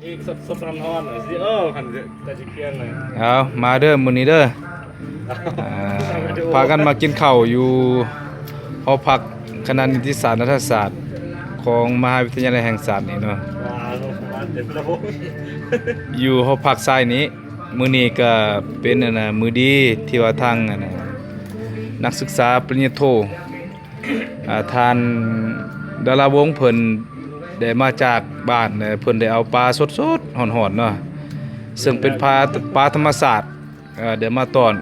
ອີກສົດໆຮ້ອນໆ ຊິເອີ ຄັນຈະຊິຄຽນນະ. ເອົາ ມາເດີມື້ນີ້ເດີ ອ່າ ພາກັນມາກິນເຂົ້າຢູ່ຫໍພັກຄະນະນິຕິສາດ ລັດຖະສາດ ຂອງມະຫາວິທະຍາໄລແຫ່ງຊາດນີ້ເນາະ ຢູ່ຫໍພັກຊາຍນີ້. ມື້ນີ້ກະເປັນ ອັນນ່າ ມື້ດີທີ່ວ່າທາງ ອັນນ່າ ນັກສຶກສາປະລິນຍາໂທ ອ່າ ທ່ານດາລາວົງ ເພິ່ນໄດ້ມາຈາກບ້ານ ແລະ ເພິ່ນໄດ້ເອົາປາສົດໆຮ້ອນໆເນາະ ເຊິ່ງເປັນປາ ປາທຳມະຊາດ ເອີ ໄດ້ມາຕ້ອນ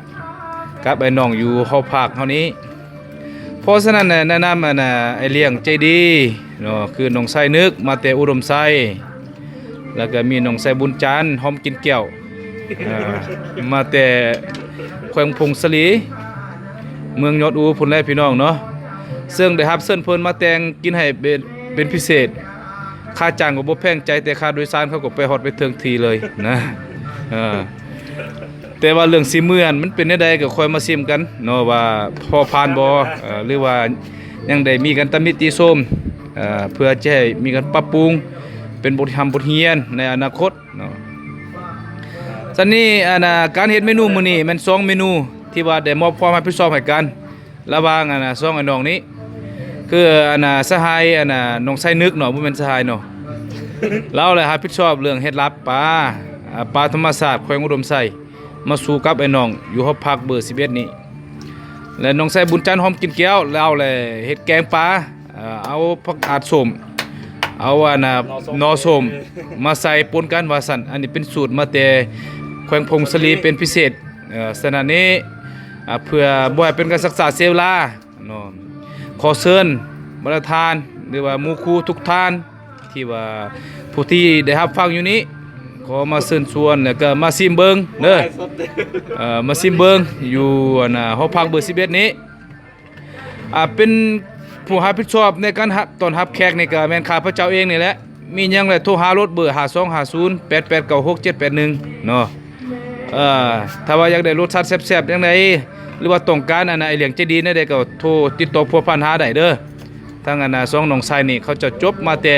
ກັບໄອ້ນ້ອງຢູ່ຫໍພັກເຮົານີ້. ເພາະສະນັ້ນແນະ ແນະນຳ ອັນນ່າ ອ້າຍລ້ຽງໃຈດີເນາະ ຄືນ້ອງຊາຍນຶກ ມາແຕ່ອຸດົມໄຊ ແລ້ວກະມີນ້ອງຊາຍບຸນຈັນ ຫອມກິນແກ້ວ ເອີ ມາແຕ່ແຂວງຜົ້ງສາລີ ເມືອງຍອດອູພຸ້ນແຫຼະພີ່ນ້ອງເນາະ. ເຊິ່ງໄດ້ຮັບເຊີນເພິ່ນມາແຕ່ງກິນໃຫ້ເປັນ ເປັນພິເສດ ຄ່າຈ້າງກໍບໍ່ແພງໃຈ ແຕ່ຄ່າໂດຍສານເຂົາກໍໄປຮອດໄປເຖິງທີ່ເລີຍນະ ເອີ. ແຕ່ວ່າເລື່ອງສີມືຫັ້ນມັນເປັນແນວໃດກໍຄ່ອຍມາຊິມກັນເນາະ ວ່າພໍຜ່ານບໍ່ ເອີ ຫຼືວ່າຍັງໄດ້ມີການຕຳໜິຕິຊົມ ເອີ ເພື່ອຈະໃຫ້ມີການປັບປຸງເປັນບົດຮຽນ ບົດຮຽນໃນອະນາຄົດເນາະ. ສັນນີ້ ອັນນ່າ ການເຮັດເມນູມື້ນີ້ແມ່ນສອງເມນູທີ່ວ່າໄດ້ມອບຄວາມຮັບຜິດຊອບໃຫ້ກັນ ລະຫວ່າງ ອັນນ່າ ສອງອ້າຍນ້ອງນີ້ ຄື ອັນນ່າ ສະຫາຍ ອັນນ່າ ນ້ອງຊາຍນຶກເນາະ ບໍ່ແມ່ນສະຫາຍເນາະ ລາວແຫຼະຮັບຜິດຊອບເລື່ອງເຮັດລາບປາ ອາ ປາທຳມະຊາດແຂວງອຸດົມໄຊ ມາສູ່ກັບໄອ້ນ້ອງຢູ່ຫໍພັກເບີສິບເອັດນີ້ ແລະ ນ້ອງຊາຍບຸນຈັນ ຫອມກິນແກ້ວ ລາວແຫຼະເຮັດແກງປາ ເອົາຜັກກາດສົ້ມ ເອົາ ອັນນ່າ ໜໍ່ສົ້ມ ໜໍ່ສົ້ມມາໃສ່ປົນກັນວ່າຊັ້ນ. ອັນນີ້ເປັນສູດມາແຕ່ແຂວງຜົ້ງສາລີເປັນພິເສດ. ເອີ ສະນັ້ນນີ້ ອາ ເພື່ອບໍ່ໃຫ້ເປັນການຊັກຊ້າເສຍເວລາເນາະ ຂໍເຊີນບັນດາທ່ານ ຫຼືວ່າໝູ່ຄູ່ທຸກທ່ານ ທີ່ວ່າຜູ້ທີ່ໄດ້ຮັບຟັງຢູ່ນີ້ ຂໍມາເຊີນຊວນ ແລ້ວກໍມາຊິມເບິ່ງເດີ ເອີ ມາຊິມເບິ່ງຢູ່ ອັນນ່າ ຫໍພັກເບີສິບເອັດນີ້. ອາ ເປັນຜູ້ຮັບຜິດຊອບໃນການຮັບ ຕ້ອນຮັບແຂກນີ້ກໍແມ່ນຂ້າພະເຈົ້າເອງນີ້ແຫຼະ. ມີຫຍັງແຫຼະໂທຫາໂລດເບີ ຫ້າສອງຫ້າສູນ ແປດແປດເກົ້າຫົກເຈັດແປດໜຶ່ງເນາະ. ເອີ ຖ້າວ່າຢາກໄດ້ລົດຊາດແຊບໆຈັ່ງໃດ ຫຼືວ່າຕ້ອງການ ອັນນ່າ ອ້າຍລ້ຽງໃຈດີແນວໃດ ກໍໂທຕິດຕໍ່ພົວພັນຫາໄດ້ເດີ. ທັງ ອັນນ່າ ສອງນ້ອງຊາຍນີ້ ເຂົາເຈົ້າຈົບມາແຕ່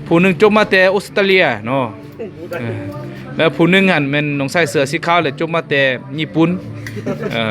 ຜູ້ໜຶ່ງຈົບມາແຕ່ອົດສະຕຣາເລຍເນາະ ເອີ ແລະ ຜູ້ໜຶ່ງຫັ້ນແມ່ນນ້ອງຊາຍເສື້ອສີຂາວ ແລະ ຈົບມາແຕ່ຍີ່ປຸ່ນ ເອີ.